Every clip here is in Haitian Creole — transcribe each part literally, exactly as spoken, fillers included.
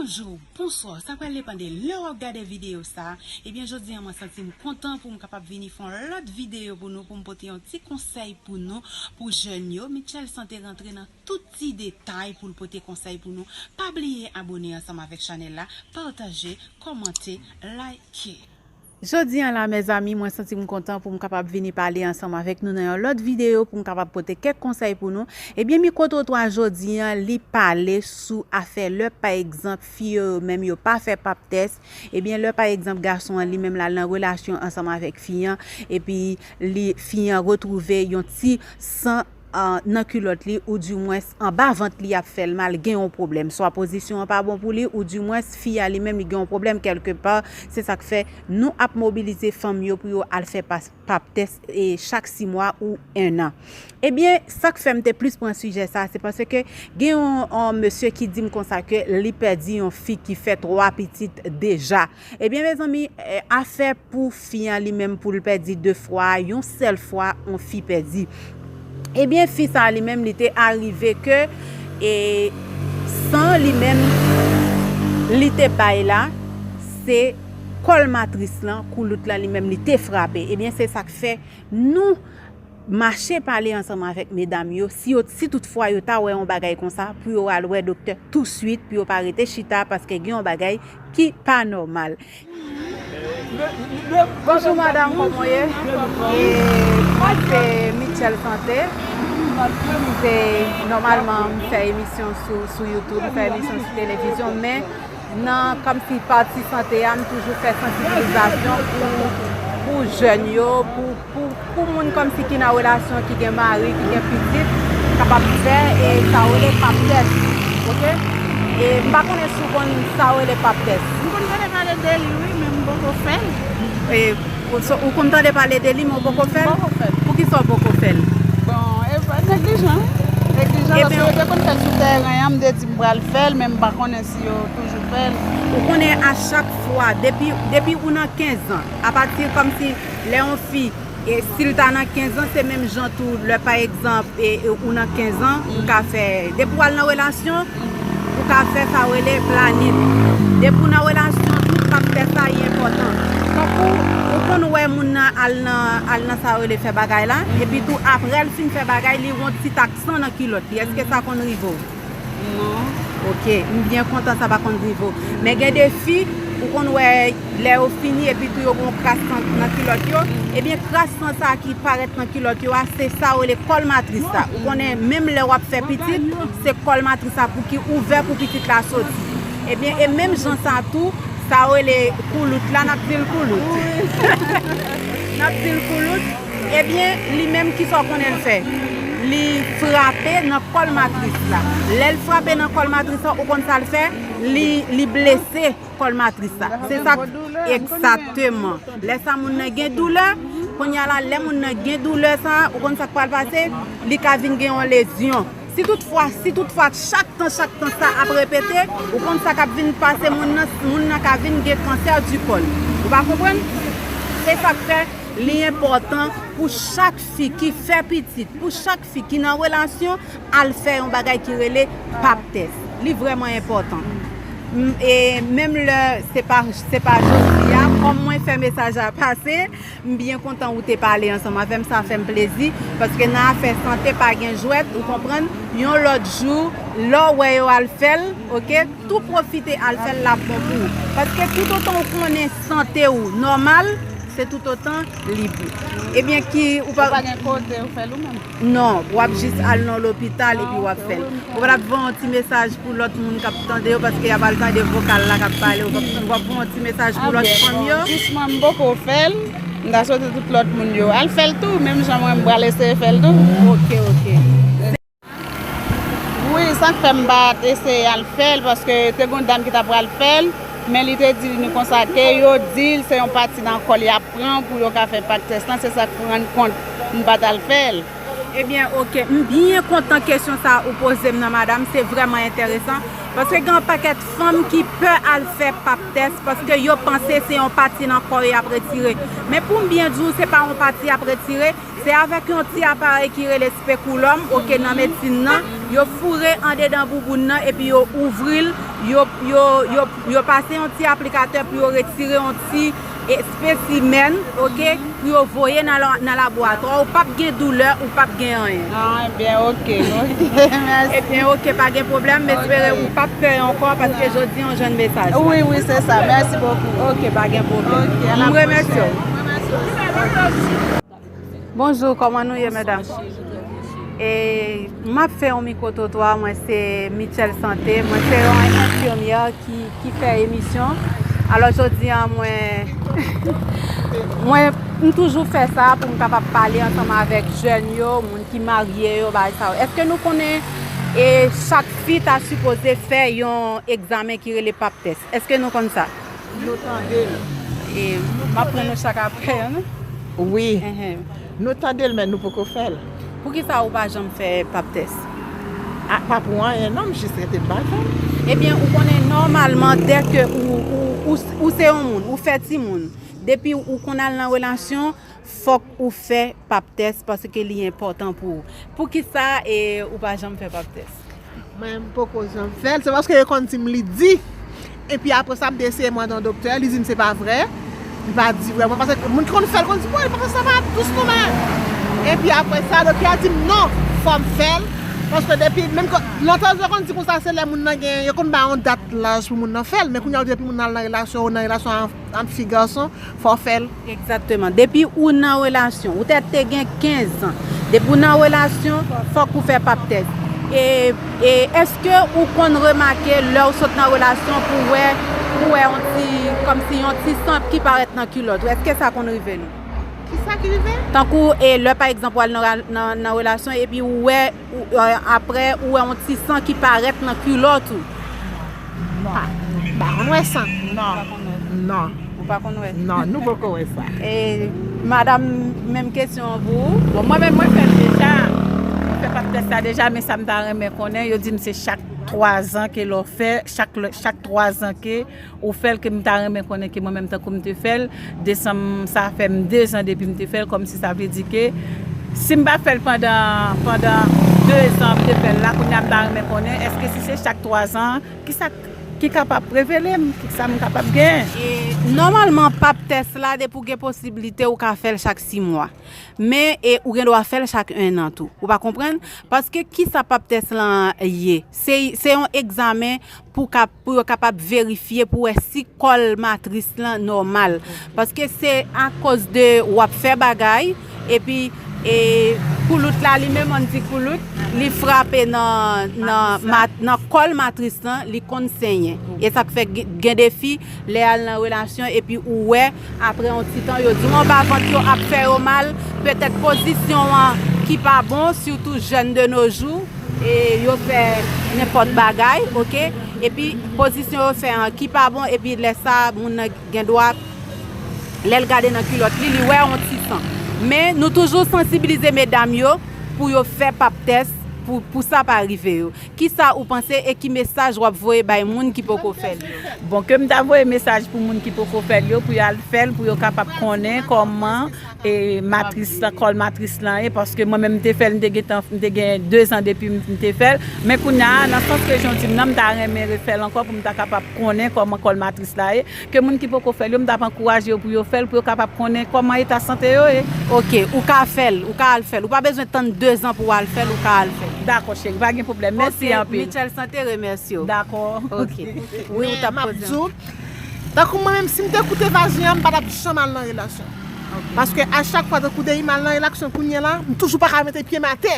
Bonjou, bonswa, sa pral depann de lè w ap gade videyo sa. Ebyen, jodi a mwen santi m kontan pou m kapab vini fè yon lòt videyo pou nou, pou m pote yon ti konsèy pou nou, pou jèn yo. Mitchell Santé rantre nan tout ti detay pou l pote konsèy pou nou. Pa bliye abòne ansanm avèk chanèl la, pataje, kòmante, like. Jodi a la, mezanmi, mwen santi m kontan pou m kapab vini pale ansanm avèk nou nan yon lòt videyo, pou m kapab pote kèk konsèy pou nou. Ebyen, mikwotrotwa jodi a, li pale sou afè lè, pa egzanp, fi yo, yo menm yo pa fè pap tès. Ebyen, lè, pa egzanp, gason an li menm l al nan relasyon ansanm avèk fi an, epi li, fi an retwouve yon ti san an, nan kilòt li, oudimwens anba vant li ap fè l mal, gen yon pwoblèm. Swa pozisyon an pa bon pou li, oudimwens fi a li menm li gen yon pwoblèm kèlkepa. Se sa k fè nou ap mobilize fanm yo pou yo al fè pas-, pap tès, e, chak sis mwa ou en an. Ebyen, sa k fè m te plis pran sijè sa, se paske gen yon, yon mesye ki di m konsa ke li pèdi yon fi ki fè twa pitit deja. Ebyen, mezanmi, eh, afè pou fi an li menm pou l pèdi de fwa, yon sèl fwa, yon fi pèdi. Ebyen, fi sa a li menm, li te arive ke, e, san li menm, li te bay la, se kòl matris lan, koulout lan li menm, li te frape. Ebyen, se sa k fè nou mache pale ansanm avèk medam yo, si yo, si toutfwa yo ta wè yon bagay konsa, pou yo al wè doktè touswit, pou yo pa rete chita, paske gen yon bagay ki pa nòmal. Bonjou madam, kòman w ye? E mwen se Mitchell Santé. Se nòmalman m fè emisyon sou, sou YouTube, m fè emisyon sou televizyon, men nan kòmsi pati sante a, m toujou fè sansibilizasyon pou, pou jèn yo, pou, pou, pou moun kòmsi ki nan relasyon, ki gen mari, ki gen pitit, kapab fè, e sa yo rele pap tès, oke? E m pa konnen si w konn sa yo rele pap tès. M konn tande pale de li, wi, men m poko fè l. E, ou so-, ou konn tande pale de li, men w poko fè l? M poko fè l. Poukisa w poko fè l? Bon, e pa neglijan. Neglijan, paske yo te konn fè l sou tèren an, m te di m pral fè l, men m pa konnen si yo toujou fè l. Ou konnen a chak fwa, depi, depi ou nan kenz an, apati kòmsi lè yon fi, e si l ta nan kenz an, se menm jan tou, lè pa egzanp, e, e ou nan kenz an, ou ka fè, depi w al nan relasyon, ou ka fè sa yo rele planin. Depi w nan relasyon tou, pap tès sa, li enpòtan. Tankou, ou konn wè moun nan al nan, al nan sa yo rele fè bagay la, epi tou, apre l fin fè bagay, li wont ti tak san nan kilòt li. Èske sa konn rive w? Non. Oke, m byen kontan sa pa konn rive w. Men gen de fi, ou konn wè lè yo fini epi tou yo gen yon kras nan, nan kilòt yo. Ebyen, kras san sa ki parèt nan kilòt yo a, se sa yo rele kòl matris la. Ou konnen, menm lè w ap fè pitit, se kòl matris la pou ki ouvè pou pitit la soti. Ebyen, e menm jan sa tou, sa yo rele koulout la, n ap di l koulout. N ap di l koulout. Ebyen, li menm, kisa w konnen l fè? Li frape nan kòl matris la. Lè l frape nan kòl matris la, ou konn sa l fè? Li, li blese kòl matris la. Se sa k, egzakteman. Lè sa moun nan gen doulè, kounye a la, lè moun nan gen doulè sa, ou konn sa k pral pase? Li ka vin gen yon lezyon. Si toutfwa, si toutfwa, chak tan, chak tan sa ap repete, ou konn sa k ap vin pase moun nan, moun nan ka vin gen kansè di kòl. Ou pa konprann? Se sa k fè li enpòtan pou chak fi ki fè pitit, pou chak fi ki nan relasyon, al fè yon bagay ki rele pap tès. Li vrèman enpòtan. M, e menm lè se pa, se pa jodi a, kòm mwen fè mesaj la pase, m byen kontan ou te pale ansanm avè m, sa fè m plezi, paske nan afè sante pa gen jwèt, ou konprann, yon lòt jou, lè w wè yo al fè l, oke, tou pwofite al fè l, l ap bon pou ou. Paske toutotan ou konnen sante w nòmal, se toutotan li bon. Ebyen, ki, ou pa, ou pa gen koze, ou fè l ou menm. Non, w ap jis al nan lopital epi w ap fè l. Ou pa t ap voye yon ti mesaj pou lòt moun k ap tande yo, paske y ap al tande vokal la k ap pale, w ap, w ap voye yon ti mesaj pou lòt fanm yo. Jisman, m poko fè l. M ta swete tout lòt moun yo al fè l tou, menm jan mwen m pral eseye fè l tou. Oke, oke. Wi, sa k fè m pa t eseye al fè l, paske te gen yon dam ki ta pral fè l, men li te di nou konsa ke yo di l se yon pati nan kò l y ap pran pou yo ka fè pap tès lan, se sa k fè m rann kont m pa t al fè l. Ebyen, oke, m byen kontan kesyon sa a ou poze m nan, madanm, se vrèman enteresan, paske gen yon pakèt fanm ki pè al fè pap tès, paske yo panse se yon pati nan kò yo y ap retire. Men pou m byen di w, se pa yon pati y ap retire, Se avèk yon ti aparèy ki rele speculum, oke, nan medsin nan, yo foure andedan bouboun nan epi yo ouvri l, yo, yo, yo, yo pase yon ti aplikatè pou yo retire yon ti, e, spesimèn, oke, pou yo voye nan la, nan laboratwa. Ou p ap gen doulè, ou p ap gen anyen. Ah, ebyen, oke, oke, mèsi. Ebyen, oke, pa gen pwoblèm, m espere ou p ap pè ankò, paske jodi a yon jèn mesaj. Wi, wi, se sa. Mèsi bokou. Oke, pa gen pwoblèm. Oke, a la pwochèn. M remèsye w. Bonjou, kòman nou ye, medam? E, m ap fè yon mikwo twotwa, mwen se Michel Santé, mwen se yon enfimyè ki, ki fè emisyon. Alò, jodi a, mwen, mwen, m toujou fè sa pou m kapab pale ansanm avèk jèn yo, moun ki marye yo, bagay sa yo. Èske nou konnen, e, chak fi ta sipoze fè yon egzamen ki rele pap tès? Èske nou konn sa? Nou tande l. E, m ap pran nou chak apre, non? Wi. Enhen. Nou tande l, men nou poko fè l. Poukisa ou pa janm fè pap tès? A, pa pou anyen, non, m jis rete m pa fè l. Ebyen, ou konnen nòmalman, dèke ou, ou, ou, ou se yon moun, ou fè timoun, depi ou konn al nan relasyon, fòk ou fè pap tès paske li enpòtan pou ou. Poukisa, e, ou pa janm fè pap tès? Mwen, m poko janm fè l. Se paske yo konn di m li di. Epi apre sa, m te eseye mande yon doktè, li di m se pa vre. Li pa di vrèman. Paske moun ki konn fè l konn di, bon, li pa sa pa dous non, men. Epi apre sa, doktè a di m non, fò m fè l. Paske depi, menm ke, lontan yo konn di konsa, se lè moun nan gen, yo konn ba yon dat laj pou moun nan fè l. Men kounye a, depi moun nan al nan relasyon, ou nan relasyon an, ant fi gason, fò w fè l. Egzakteman. Depi ou nan relasyon, ou tèt te gen kenz an. Depi ou nan relasyon, fòk ou fè pap tès. E, e èske ou konn remake lè ou sot nan relasyon pou wè, pou wè yon ti, kòmsi yon ti san ki parèt nan kilòt ou? Èske sa konn rive nou? Kisa ki rive? Tankou, e lè, pa egzanp, ou al nan, nan, nan relasyon epi ou wè, ou, e, apre, ou wè yon ti san ki parèt nan kilòt ou. Non. Pa, pa konn wè san. Non. Non. Ou pa konn wè? Non, nou poko wè sa. E, madanm, menm kesyon an pou ou? Bon, mwen menm, mwen fè l deja. Mwen fè pap tès la deja, men sa m ta renmen konnen, yo di m se chak twa zan ke lè w fè, chak lè, chak twa zan ke ou fè l, ke m ta renmen konnen ke mwen menm tankou m te fè l, desanm sa fè m de zan depi m te fè l, kòmsi sa vle di ke si m pa fè l pandan, pandan de zan m te fè l la, kounye a m ta renmen konnen, èske si se chak twa zan, kisa k, ki kapab revele m, kisa m kapab genyen? E, nòmalman, pap tès la, depi w gen posiblite, ou ka fè l chak sis mwa. Men, e, ou gen dwa fè l chak en an tou. Ou pa konprann? Paske kisa pap tès lan ye? Se, se yon egzamen pou ka, pou yo kapab verifye, pou wè si kòl matris lan nòmal. Paske se akoz de w ap fè bagay, epi, e, koulout la, li menm, ann di koulout, li frape nan, nan, mat, nan kòl matris lan, li konn senyen. E sa k fè gen, gen de fi, lè y al nan relasyon, epi ou wè, apre yon ti tan, yo di w anba vant yo ap fè yo mal, petèt pozisyon an ki pa bon, sitou jèn de nos jours, e yo fè nenpòt bagay, oke? Epi pozisyon yo fè an ki pa bon, epi lè sa, moun nan gen dwa, lè l gade nan kilòt li, li wè yon ti san. Men, nou toujou sansibilize medam yo pou yo fè pap tès, pou, pou sa pa rive yo. Kisa ou panse e ki mesaj w ap voye bay moun ki poko fè l yo? Bon, ke m ta voye mesaj pou moun ki poko fè l yo, pou y al fè l, pou yo kapab konnen kòman, e, matris lan, kòl matris lan ye, paske mwen menm m te fè l, m te gentan, m te gen de zan depi m, m te fè l. Men kounye a, nan sans ke jan w di m nan, m ta renmen refè l ankò pou m ta kapab konnen kòman kòl matris la ye. Ke moun ki poko fè l yo, m t ap ankouraje yo pou yo fè l, pou yo kapab konnen kòman eta sante yo ye. Oke, ou ka fè l, ou ka al fè l. Ou pa bezwen tann de zan pou w al fè l, ou ka al fè l. Dakò, cheri, pa gen pwoblèm. Mèsi anpil. Oke, Michel Santé remèsye w. Dakò. Oke. Wi, ou t ap poze yon. Tankou mwen menm, si m te koute vajen an, m pa t ap janm al nan relasyon. Oke. Paske a chak fwa, tankou depi m al nan relasyon kounye a la, m toujou pa ka mete pye m atè.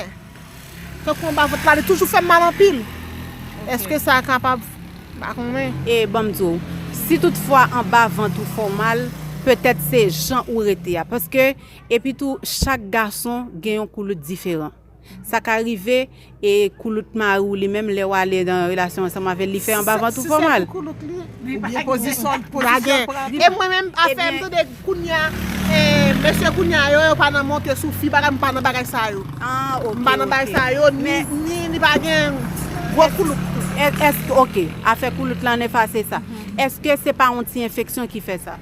Tankou anba vant la, li toujou fè m mal anpil. Oke. Èske sa kapab, m pa konnen. E ban m di w, si toutfwa anba vant ou fè w mal, petèt se jan ou rete a. Paske, epi tou, chak gason gen yon koulout diferan. Sa ka rive, e koulout mari w li menm, lè w ale nan relasyon ansanm avè l, li fè anba vant ou fè w mal. Oubyen pozisyon, pozisyon. E mwen menm, afè m tande kounye a, e, mesye kounye a yo, yo pa nan monte sou fi, bagay, m pa nan bagay sa yo. Ah, oke, oke. M pa nan bagay sa yo, ni, ni, ni pa gen gwo koulout tou. Èske, oke, afè koulout lan efase sa. Èske se pa yon ti enfeksyon ki fè sa?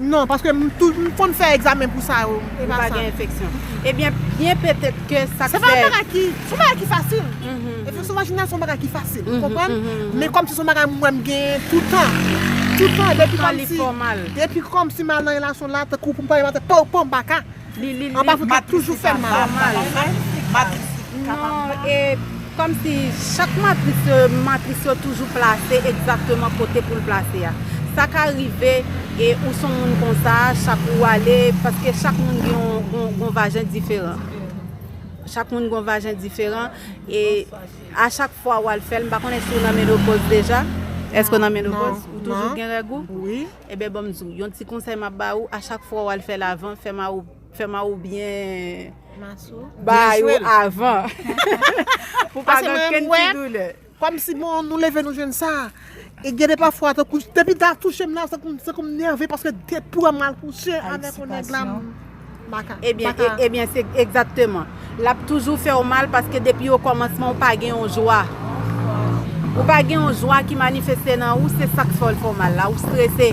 Non, paske m tou, m konn fè egzamen pou sa yo. E pa sa. Ou pa gen enfeksyon. Ebyen, byen petèt ke sa k fè. Se pa yon bagay ki, se yon bagay ki fasil. Enfeksyon vajinal se yon bagay ki fasil, ou konprann? Men kòmsi se yon bagay mwen m gen toutan. Toutan, depi kòmsi, depi kòmsi m al nan relasyon la, tankou pou m pale maten, pa w pa m pa ka. Li, li, li. Anba fout la toujou fè mal. Matris, matris. Non, e kòmsi chak matris, matris yo toujou plase egzakteman kote pou l plase a. Sa ka rive, e ou se yon moun konsa, chak ou ale, paske chak moun gen yon, yon, yon vajen diferan. Chak moun gen yon vajen diferan, e a chak fwa w al fè l, m pa konnen si w nan menopoz deja. Èske w nan menopoz? Ou toujou gen règ ou? Wi. Ebyen, ban m di w, yon ti konsèy m ap ba ou, a chak fwa w al fè l avan, fè ma ou, fè ma ou byen ba yo avan. Pou pa gen kenn ti doulè. Kòmsi, bon, nou leve, nou jwenn sa. E gen de pafwa, tankou, depi ta touche m la, se tankou, se tankou m nève, paske depi w wè m al kouche avèk yon nèg la, m pa ka. Ebyen, e- ebyen, se egzakteman. L ap toujou fè w mal, paske depi okòmansman, ou pa gen yon jwa. Ou pa gen yon jwa ki manifeste nan ou, se sa k fè w fè w mal la. Ou strese.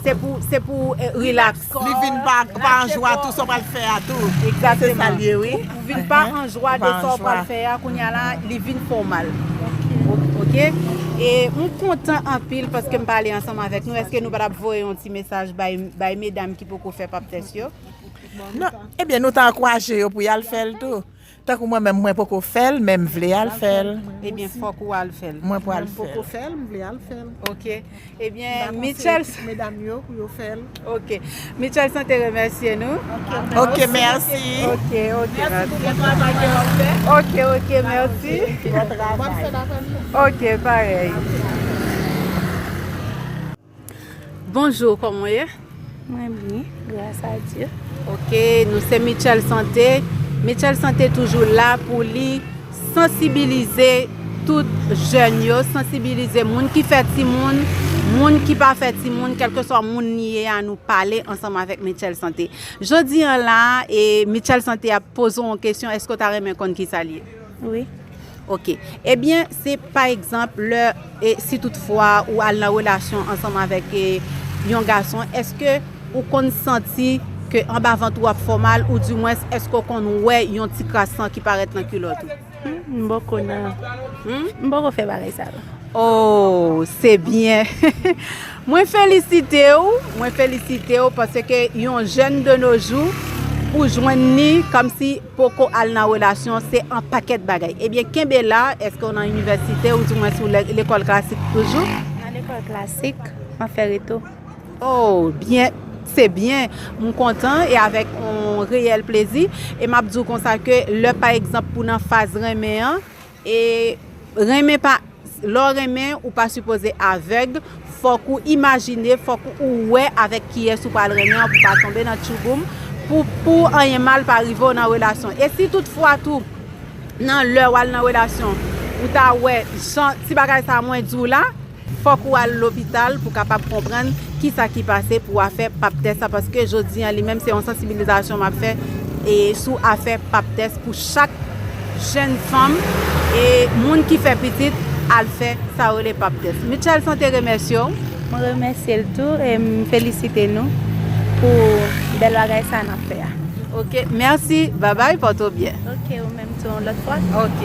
Se pou, se pou, eh, rilaks. Li vin pa, pa an jwa tou, sa w pral fè a tou. Se sa l ye, wi. Ou vin pa an jwa de sa w pral fè a, kounye a la, li vin fè w mal. Oke? E m kontan anpil paske m pale ansanm avèk nou. Èske nou pa t ap voye yon ti mesaj bay, bay medam ki poko fè pap tès yo? Non, ebyen, nou ta ankouraje yo pou y al fè l tou. Tankou mwen menm, mwen poko fè l, men m vle al fè l. Ebyen, fòk ou al fè l. Mwen pral fè l. Mwen poko fè l, m vle al fè l. Oke. Ebyen, Mitchell. Medam yo pou yo fè l. Oke. Mitchell Santé remèsye nou. Oke, mèsi. Oke, oke, mèsi. Oke, oke, mèsi. Oke, parèy. Bonjou, kòman w ye? Mwen byen, gras a Dye. Oke, nou se Mitchell Santé. Mitchell Santé toujou la pou li sansibilize tout jèn yo, sansibilize moun ki fè timoun, moun ki pa fè timoun, kèlkeswa moun li ye a, nou pale ansanm avèk Mitchell Santé. Jodi a la, e Mitchell Santé ap poze w yon kesyon, èske w ta renmen konn kisa l ye? Wi. Oke. Ebyen, se pa egzanp, lè, e, si toutfwa ou al nan relasyon ansanm avèk, e, yon gason, èske ou konn santi ke anba vant ou ap fè w mal, oudimwens, èske w konn wè yon ti kras san ki parèt nan kilòt ou? Hmm, m poko nan. Hmm? M poko fè bagay sa yo. Oh, se byen. Mwen felisite w, mwen felisite w, paske yon jèn de nos jours, pou jwenn li, kòmsi poko al nan relasyon, se an pakèt bagay. Ebyen, kenbe la, èske w nan inivèsite, oudimwens ou lè-, lekòl klasik toujou? Nan lekòl klasik, m ap fè reto. Oh, byen, se byen. M kontan e avèk yon reyèl plezi. E m ap di w konsa ke lè, pa egzanp, pou nan faz renmen an, e renmen pa, lè w renmen, ou pa sipoze avèg. Fòk ou imajine, fòk ou wè avèk kiyès ou pral renmen an pou pa tonbe nan tchouboum, pou, pou anyen mal pa rive w nan relasyon. E si toutfwa tou, nan lè w al nan relasyon, ou ta wè jan ti bagay sa mwen di w la, fòk ou al lopital pou kapab konprann kisa ki pase pou afè pap tès sa, paske jodi a li menm se yon sansibilizasyon m ap fè e sou afè pap tès pou chak jèn fanm e moun ki fè pitit al fè sa yo rele pap tès. Mitchell Santé remèsye w. Mwen remèsye l tou e m felisite nou pou bèl bagay sa n ap fè a. Oke, mèsi, babay, pòte w byen. Oke, ou menm tou, yon lòt fwa. Oke.